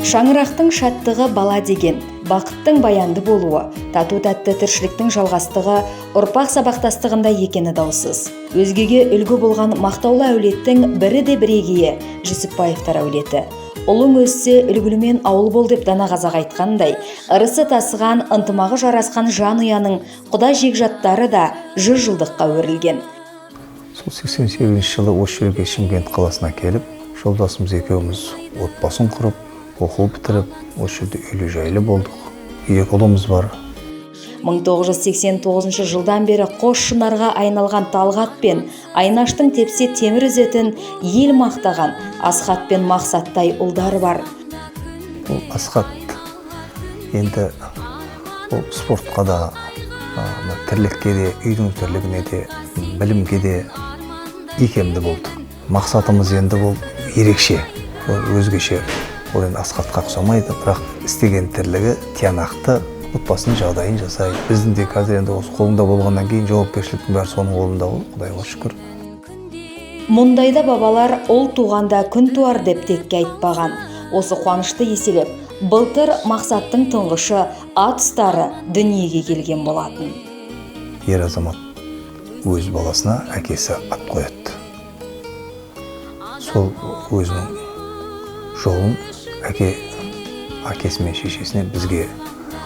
Шаңырақтың шаттығы бала деген, бақыттың баянды болуы, тату тәтті тіршіліктің жалғастығы ұрпақ сабақтастығында екені даусыз. Өзгеге үлгі болған мақтаулы әулеттің бірі де бірегейі Жүсіпбаевтар әулеті. Ұлың өссе, үлгілімен ауыл бол деп дана қазақ айтқандай, ырысы тасыған, ынтымағы жарасқан жанұяның құда жекжаттары да 100 жылдыққа өрілген. Сол 88 жылы осы жерге, Шымкент қаласына келіп, жолдасымыз екеуміз отбасын құрып, оқу бітіріп, осы жерде үйлі жайлы болдық. Екі ұлымыз бар. 1989 жылдан бері қос шынарға айналған Талғат пен Айнаштың тепсе темір үзетін, ел мақтаған Асхат пен Мақсаттай ұлдары бар. Ол Асхат енді ол спортқа да, мына тірлікке де, үйдің тірлігіне де, білімге де икемді болды. Мақсатымыз енді ол ерекше, ол өзгеше. Ол енді Асхатқа ұқсамайды, бірақ істеген тірлігі тиянақты, отбасының жағдайын жасайды. Біздің де қазір енді осы қолында болғаннан кейін жауапкершіліктің бәрі соның қолында ғой, құдайға шүкір. Мұндайда бабалар ұл туғанда күн туар деп текке айтпаған. Осы қуанышты еселеп, былтыр Мақсаттың тұңғышы, ат ұстары дүниеге келген болатын. Ер азамат өз баласына әкесі ат қояды. Сол өзінің жолын әкесі мен шешесіне, бізге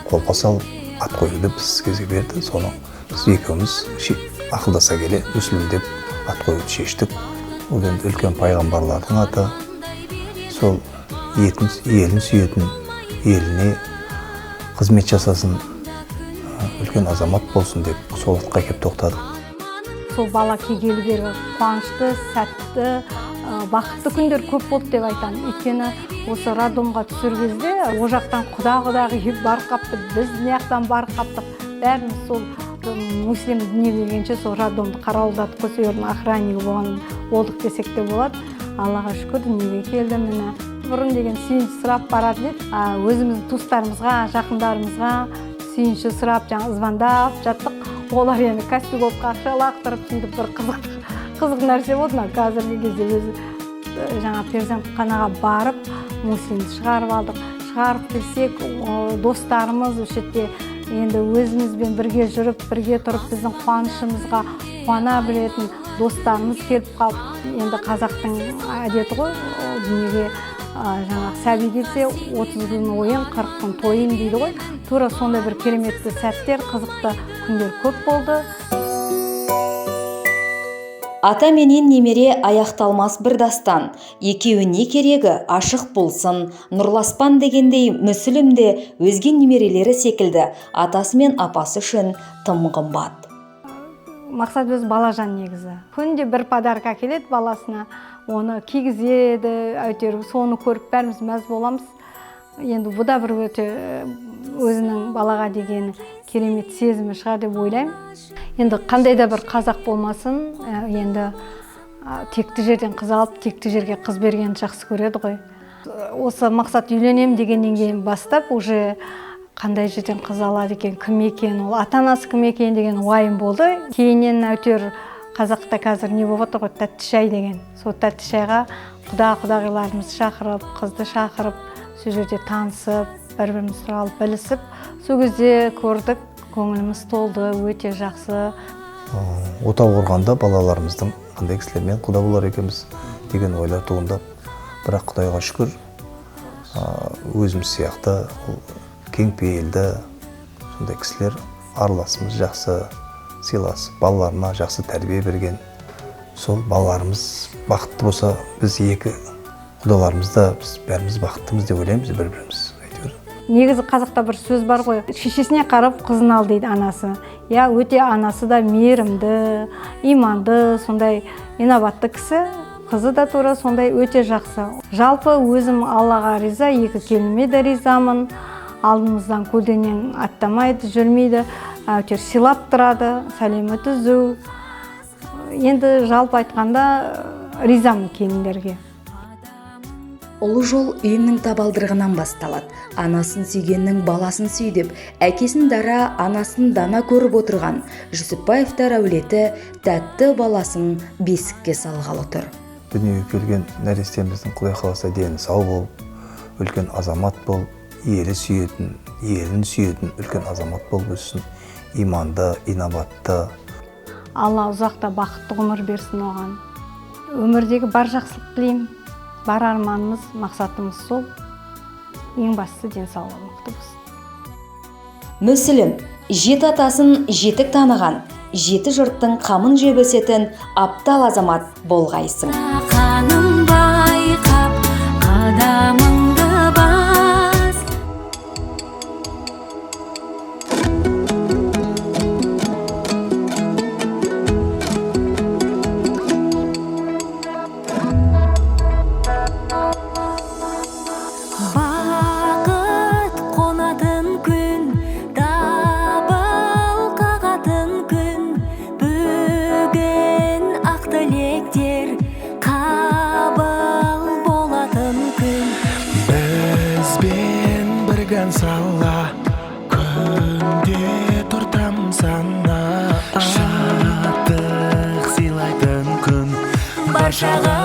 қолқа салып, ат қоюды бізге берді. Соны біз екеуміз ақылдаса келе Мүсілім деп ат қоюды шештік. Ол енді үлкен пайғамбарлардың аты. Сол елін сүйетін, еліне қызмет жасасын, үлкен азамат болсын деп сол атқа келіп тоқтадық. Сол бала келгелі бері қуанышты, сәтті, бақытты күндер көп болды деп айтамын. Өйткені осы роддомға түсер кезде ол жақтан құда құдағи барып қапты, біз мына жақтан барып қаптық. Бәріміз сол Мүслим дүниеге келгенше сол роддомды қарауылдадық қой, сол жердің охраннигі болған болдық десек те болады. Аллаға шүкір, дүниеге келді. Міне, бұрын деген сүйінші сұрап баратын едік, өзіміздің туыстарымызға, жақындарымызға сүйінші сұрап, жаңа звондап жаттық. Олар енді Каспи Голдқа ақша лақтырып, сөйтіп бір қызық қызық нәрсе болды. Мына қазіргі кезде өзі жаңа перзентханаға барып, Муслимді шығарып алдық. Шығарып келсек, достарымыз осы жерде енді өзімізбен бірге жүріп, бірге тұрып, біздің қуанышымызға қуана білетін достарымыз келіп қалды. Енді қазақтың әдеті ғой, ол дүниеге жаңағы сәби келсе, 30 күн ойын, 40 күн тойын дейді ғой. Тура сондай бір кереметті сәттер, қызықты күндер көп болды. Ата менен немере аяқталмас бір дастан. Екеуіне керегі ашық болсын, нұрласпан дегендей, Мүсілім де өзге немерелері секілді атасы мен апасы үшін тым қымбат. Мақсат өзі балажан негізі. Күнде бір подарок әкеледі баласына, оны кигізеді, әйтеуір соны көріп бәріміз мәз боламыз. Енді бұ да бір өте өзінің балаға деген керемет сезімі шығар деп ойлаймын. Енді қандай да бір қазақ болмасын, енді текті жерден қыз алып, текті жерге қыз бергенді жақсы көреді ғой. Осы Мақсат үйленемін дегеннен кейін бастап уже қандай жерден қыз алады екен, кім екен ол, ата анасы кім екен деген уайым болды. Кейіннен әйтеуір қазақта қазір не болып отыр ғой, тәтті шай деген. Сол тәтті шайға құда құдағиларымызды шақырып, қызды шақырып, сол жерде танысып, бір біріміз туралы білісіп, сол кезде көрдік, көңіліміз толды, өте жақсы. Отау құрғанда балаларымыздың қандай кісілермен құда болар екенбіз деген ойлар туындап, бірақ құдайға шүкір, өзіміз сияқты ол кең пейілді сондай кісілер, араласымыз жақсы, сыйласып, балаларына жақсы тәрбие берген. Сол балаларымыз бақытты болса, біз екі құдаларымыз да, біз бәріміз бақыттымыз деп ойлаймыз бір біріміз әйтеуір. Негізі қазақта бір сөз бар ғой, шешесіне қарап қызын ал дейді анасы. Иә, өте анасы да мейірімді, иманды, сондай инабатты кісі. Қызы да тура сондай өте жақсы. Жалпы өзім Аллаға риза, екі келініме де ризамын. Алдымыздан көлденең аттамайды, жүрмейді, әйтеуір сыйлап тұрады, сәлемі түзу. Енді жалпы айтқанда, ризамын келіндерге. Ұлы жол үйіңнің табалдырығынан басталады. Анасын сүйгеннің баласын сүй деп, әкесін дара, анасын дана көріп отырған Жүсіпбаевтар әулеті тәтті баласын бесікке салғалы тұр. Дүниеге келген нәрестеміздің, құдай қаласа, дені сау болып, Үлкен азамат болып, елі сүйетін, елін сүйетін үлкен азамат болып өссін. Иманды, инабатты. Алла ұзақ та бақытты ғұмыр берсін оған. Өмірдегі бар жақсылық тілеймін. Бар арманымыз, мақсатымыз сол. Ең бастысы, денсаулығы мықты болсын. Мүсілім жеті атасын жетік таныған, жеті жұрттың қамын жеп өсетін аптал азамат болғайсың. Қаным байқап қадамыңды бас. Бақыт қонатын күн, дабыл қағатын күн, бүгін ақ тілектер қабыл болатын күн. Бізбен бірге ән сала, күнде тұр тамсана. Шаттық сыйлайтын күн баршаға.